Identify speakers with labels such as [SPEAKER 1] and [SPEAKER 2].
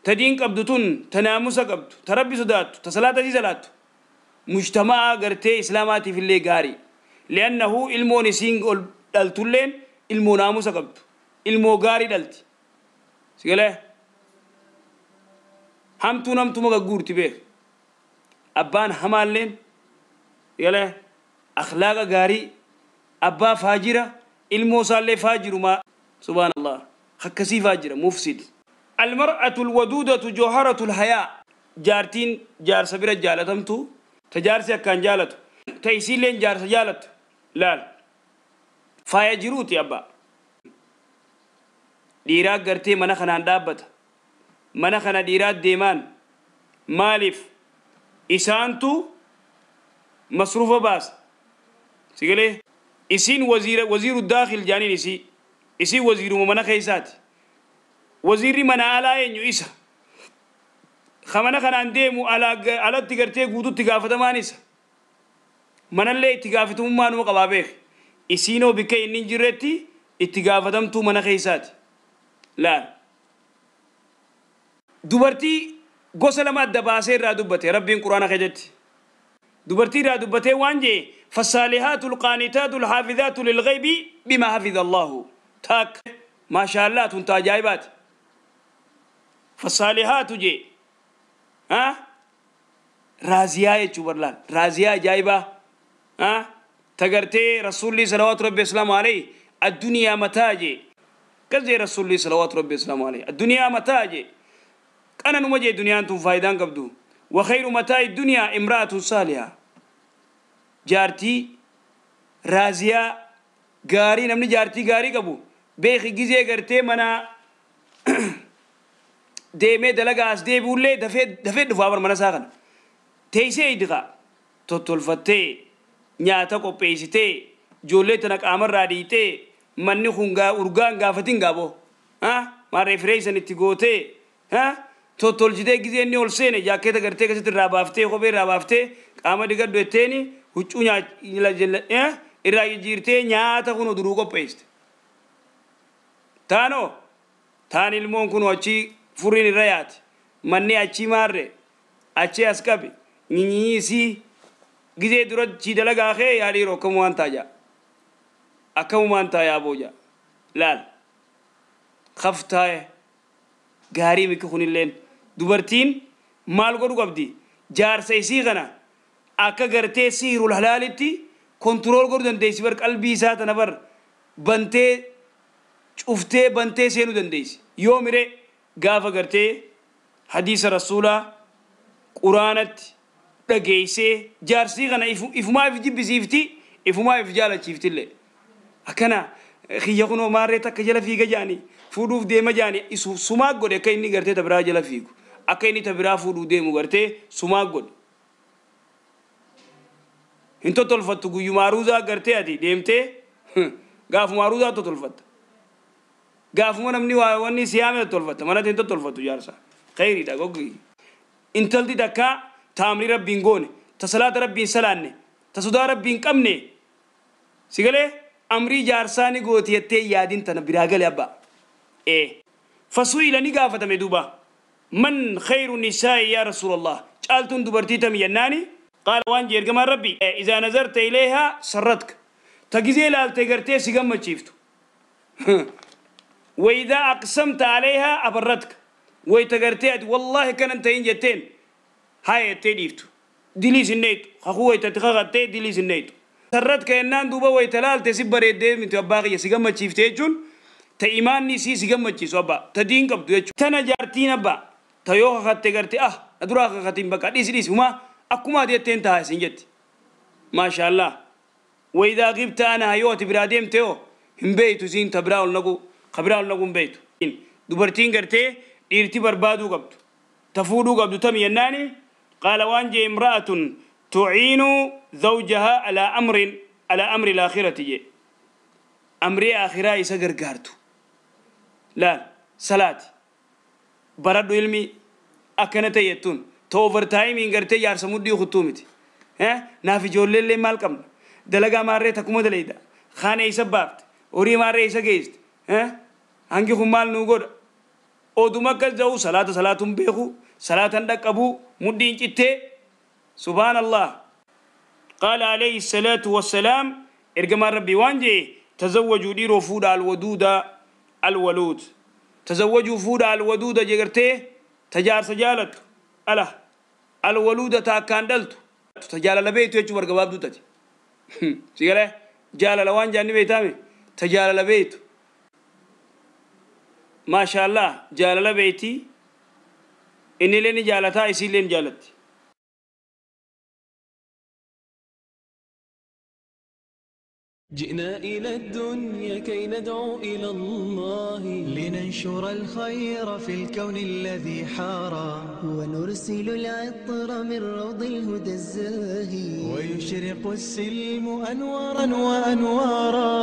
[SPEAKER 1] Ta diin qabdu tun, ta naamusa qabdu, ta Rabbi sodaattu, ta salaata sii salaattu, mujtamaa gartee islaamaatiif illee gaarii. Li'annahu ilmoon isiin ol dhaltulleen ilmoo naamusa qabdu, ilmoo gaarii dhalti. Sigalee hamtuun hamtuma gagguurti beek. Abbaan hamaalleen, sigalee, akhlaaqa gaarii abbaa faajira ilmoo isaallee faajirumaa. Subhaanallah, akkasii faajira mufsid. المرأة الودودة جوهرة الحياة. جارتين جارس بira jaalatamtu, ta jaarsi akkaan jaalatu, ta isiilleen jaarsa jaalattu, laal, faaya jiruuti. Abbaa dhiiraa gartee mana kanaan dhaabbata, mana kana dhiiraa deemaan. Maaliif? Isaantu masruufa baasa. Sigalee isiin waziira, waziiru daakhil jaaniin. Isii waziiruma mana keessaati. Waziirri mana alaa eenyu? Isa ka mana kanaan deemu. Alatti gartee guututti gaafatamaan isa, manallee itti gaafatamummaa numa qabaa beek. Isiinoo bikka inni hin jirretti itti gaafatamtuu mana keessaati. Laal, dubartii gosa lama adda baasee irraa dubbate Rabbiin Quraana keessatti. Dubartii irraa dubbatee waan jee: فالصالحات القانتات الحافظات للغيب بما حفظ الله. تاك ما شاء الله tun ajaa'ibaati. فالصالحات jee ها raaziyaa jechuu barlaan, raaziyaa ajaa'ibaa ها tagartee Rasuulli صلوات ربي وسلامه عليه الدنيا متاع jee qazee. Rasuulli صلوات ربي وسلامه عليه الدنيا متاع jee, qananuma jee, duniyaan tun faayidaan qabdu. وخير متاع الدنيا امرأة صالحة. Jaartii raaziyaa gaarii, namni jaartii gaarii qabu beeki, gizee gartee mana deemee dalagaa as deebi'ullee dafee dafee dhufaa bar. Mana isaa kana teessee iddiqa tottolfattee, nyaata qopheessitee, ijoollee tana qaamarraa dhiitee, manni kun urgaan gaafatin gaaboo maarree fireessan itti gootee tottolchitee, gizee inni ol seene jaakkeeta gartee akkasitti irraa baaftee, kophee irraa baaftee, qaama dhiqadhu jetteeni, huccuu irraa jijjiirtee, nyaata kun duruu qopheessite. Taanoo taan ilmoon kun achii furriin irra yaati, manni achii maarre achii as qabi nyinyiisii gizee dura chii dalagaa kee yaa dhiiroo, akkamumaan taa jaa, akkamumaan taa yaa booja. Laal, kaftaaye gaarii miki kunilleen. Dubartiin maal godhu qabdi? Jaarsa isii kana akka gartee siirul halaalitti control godhu dandeessi bar. Qalbii isaa tana bar bantee cuftee bantee seenuu dandeessi. Yoo mire gaafa gartee hadiisa Rasuulaa Quraanatti dhageeysee jaarsii kana ifumaa if jibbisiifti, ifumaa if jaalachiiftillee. Akkana kiyya kunoo maarree takka jala fiiga jaanii, fuudhuuf deema jaanii, sumaa godhe akka inni gartee ta biraa jala fiigu, akka inni ta biraa fuudhuu deemu gartee sumaa godhe. Hin tottolfattu guyyuma aruuzaa gartee ati deemtee, gaafuma aruuzaa tottolfatta, gaafuma namni waa wanni siyaame tottolfatta. Manatti hin tottolfattu jaarsa khayriidha goggi. Intalti takka taamrii Rabbiin goone, ta salaata Rabbiin salaanne, ta sodaa Rabbiin qabne, sigalee amrii jaarsaa ni gooti jettee yaadin. Tana biraa gale abbaa. Ee, فسئل ni gaafatame duuba: من خير النساء يا رسول الله؟ Caaltuun dubartii tami jennaani, قال waan jee ergamaan Rabbi: إذا نظرت إليها سرتك, ta gizee laaltee gartee si gammachiiftu. وإذا أقسمت عليها أبرتك, wayta gartee ati wallaahi kanan ta'in jetteen haa jettee dhiiftu, diliis hin neeytu. Kakuu wayta ati kakattee diliis hin neeytu. سرتك jennaan duuba wayta laalte si bareeddee miti abbaa kiyya, si gammachiifte jechuun ta imaanni isii si gammachiisu abbaa, ta diin qabdu jechuudha. Tana jaartiin abbaa ta yoo kakatte garte ah na duraa kakatiin bakka dhiisi dhiisi humaa akkuma ati jetteen ta'a isin jetti. Maashaallah. وإذا غبت عنها yoo ati biraa deemte yoo hin beeytu isiin ta biraa ol naqu, ka biraa ol naqu hin beeytu. Dubartiin gartee dhiirti barbaaduu qabdu, ta fuudhuu qabdu tami jennaani, قال waan jee: امرأة تعين زوجها على أمر الآخرة jee, amrii akhiraa isa gargaartu. Laal, salaati baradhu, ilmi akkana ta'e jettuun, ta overtime gartee jaarsa mudhii kuttuu miti. Naaf ijoolleellee maal qabna, dalagaa maarree takkuma dalayda, kaana isa baafte, horii maarree isa geessite, hangi kun maal nuu godha? Oduma akkas ja'u salaata salaatuun beeku salaatan dhaqqabu mudhiin cittee subhaanallah. Qaala alayhi salaatu wassalaam ergamaan rabbii waan jee tazawwajuu dhiiroo fuudha alwaduuda alwaluud tazawwajuu fuudha alwaduuda jegartee tajaarsa jaalattu ala alwaluuda ta akkaan dhaltu tajaalala beeytu jechuu bargabaabduu tati si galee jaalala waan jaanni beeytaame tajaalala beeytu maashaallah jaalala beeyti innillee ni jaalataa isiillee ni jaalatti.
[SPEAKER 2] جئنا إلى الدنيا كي ندعو إلى الله
[SPEAKER 3] لننشر الخير في الكون الذي حارى
[SPEAKER 4] ونرسل العطر من روض الهدى الزاهي
[SPEAKER 3] ويشرق السلم أنوارا وأنوارا.